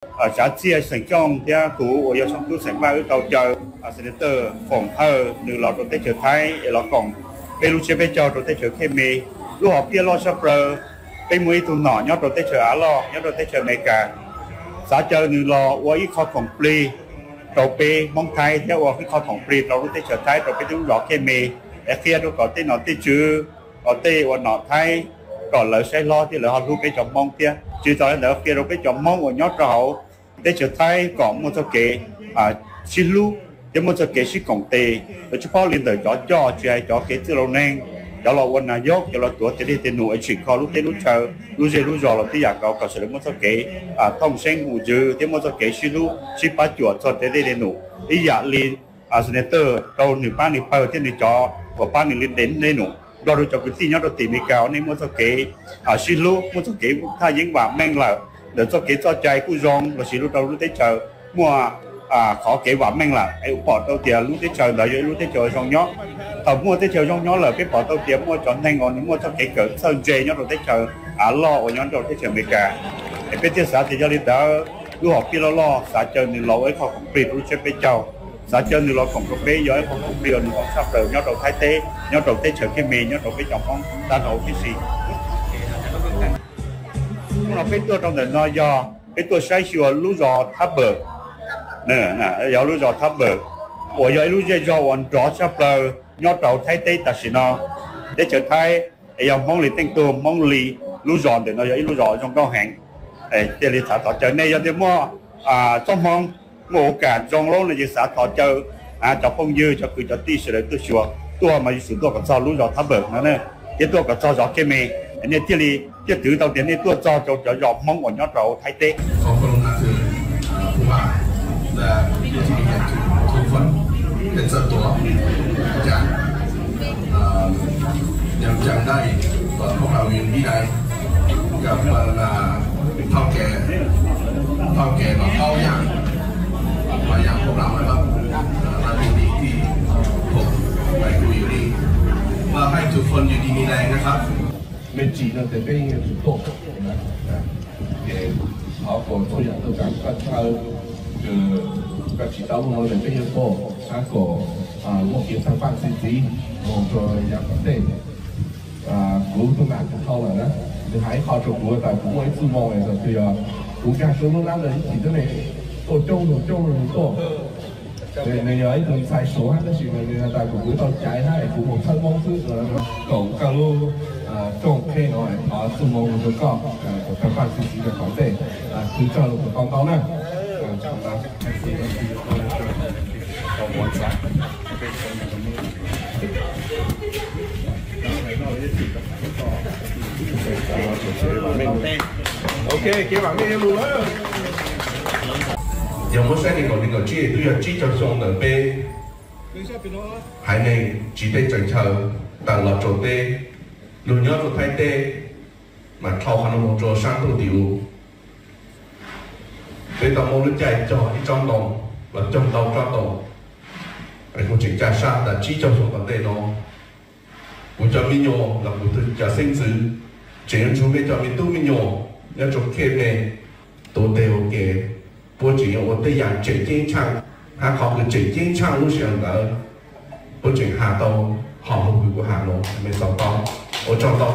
Tsav Txiaj xeem Xyooj thiab kuv uas yog Xyooj Tub xeem Vaj wb tau caw Senator Foom Hawj nws los rau teb chaws Thaib es los koom peb lub tsiab peb caug rau teb chaws Khej Me. Lub hom phiaj loj tshaj plaws, peb muaj ib tug nom nyob rau teb chaws Av Loj nyob rau teb chaws Amelikas, xav caw nws los ua ib qho khoom plig rau peb Hmoob Thaib thiab ua ib qho khoom plig rau lub teb chaws Thaib rau peb lub zos Khej Me, es qhia rau kom tej nom tej tswv, kom tej uas nom Thaib, kom lawv saib hlob thiab lawv ho hlub peb cov Hmoob thiab. Tsis tas li ntawd qhia rau peb cov Hmoob uas nyob rau hauv teb chaws Thaib kom muaj txoj kev sib hlub thiab muaj txoj kev sib koom tes, lawv tsis paub li ntawm cov coj tsis hais cov kev txwj laus neeg, cov los ua nas yob, cov los tuav tes dej tes num es tsim kho lub teb lub chaw, lub zej lub zos los tib yam nkaus kom sawv daws muaj txoj kev thooj seeb mus ywg thiab muaj txoj kev sib hlub sib pab cuam txog tes dej tes num. Ib yam li Senator rau nws pab nws pawg thiab nws cov uas pab nws li tes dej num, nrog rau cov kwv tij nyob rau tim Amelikas nej muaj txoj kev sib hlub, muaj txoj kev thaj yeeb vam meej lawm, ntawm txoj kev txoj cai kuj zoo los sis lub rau lub teb chaws muaj qhov kev vam meej lawm es pom tau tias lub teb chaws ntawd yog ib lub teb chaws zoo nyob. Thaum muaj teb chaws zoo nyob lawm peb pom tau tias muaj cov neeg uas nws muaj txoj kev kawm txawj ntse nyob rau teb chaws Av Loj uas nyob rau teb chaws Amelikas. Es peb thiaj xav tias yog li ntawd lub hom phiaj loj loj xav caw nws los ua ib qho khoom plig rau lub tsiab peb caug, xav caw nws los koom rau peb yog ib qho khoom plig uas nws zoo tshaj plaws nyob rau Thaib teb, nyob rau teb chaws Khej Me, nyob rau peb cov Hmoob tag nrho huv tib si. Hnub no peb tuaj rau ntawm no yog peb tuaj saib xyuas lub zos Thab Pawm, yog lub zos Thab Pawm uas yog ib lub zej zog uas nrov tshaj plaws nyob rau Thaib teb tam sim no. Teb chaws Thaib es yog Hmoob li teej tug, Hmoob li. Lub zos ntawm no yog ib lub zos zoo nkauj heev. Thiaj li xav thov caw nej yog tias muaj txoj hmoo, muaj ua kam zoo lawm no ces xav thov caw cov phooj ywg cov kwv cov tij sawv daws tuaj xyuas, tuaj mas yuav tsum tuaj kom txog lub zos Thab Pawm no thiab tuaj kom txog zos Khej Me, nej thiaj li thiaj twv tau tias nej tuaj txog rau cov zos Hmoob uas nyob rau Thaib teb. Khawb khawb na thwm phu ma, da yog thi yam thwm thub fam, peb txawm tuav cas yam cas dai, kom peb ib dai, kom thau kev, thau kev kom paub yam, mas yam peb mam mam, mas tus dim ti, mas kuv yus li, mas hais thub fam yus di mi dai na khab. Mej tsim no tes peb yeej yuav tsum tuaj, ces thov kom txhua yam tuaj kam koj chaw, koj tsim tau lub no tes peb yeej tuaj, tab kom muaj kev tawg paj txi txiv mus rau yav tom ntej. Kuv tus nam kuv thau lawm na, nws hais ib qho rau kuv tas kuv muaj ib txuj moo tas twg yog kuv nkag rau lub lab ntawd ib chim thiab ne, tuaj coob mus coob mus tuaj. Nws yog ib tug ntxhais Suav tab sis nws hais tas kuv kuv tau caiv hab kuv mus thawb Hmoob xwb. Koom koj lub rooj qheb no thov txuj moo rau koj, kom tawg paj txi txiv rau tom ntej. Kuv tsaug lus tau ntau na. Ok, kev vam meej lug lawm. Yog muab saib nees nkaum nees nkaum tsib twb yog tsib caug xyoo ntawm peb haiv neeg tsiv teb tsaws chaw tawm los rau teb, lug nyob rau Thaib teb, mas dhau qhov no mus rau sab ntuj tim u. Peb tau muab lub caij cog ib tsob ntoo los cog ntau tsob ntoo, kuv tseem ca sab tas tsib caug xyoo tom ntej no, kuv cov me nyuam los kuv tus cov xeeb ntxwv tseem yuav nrug mej cov me tub me nyuam nyob rau Khej Me tuav tes ua ke, puab tseem yuav ua tej yam tseem ceeb tsheej, hab qhov kws tseem ceeb tsheej lub sij hawm ntawd puab tseem has tau hom lug kws kuv has no, mej txaus tau, ua tsaug ntau.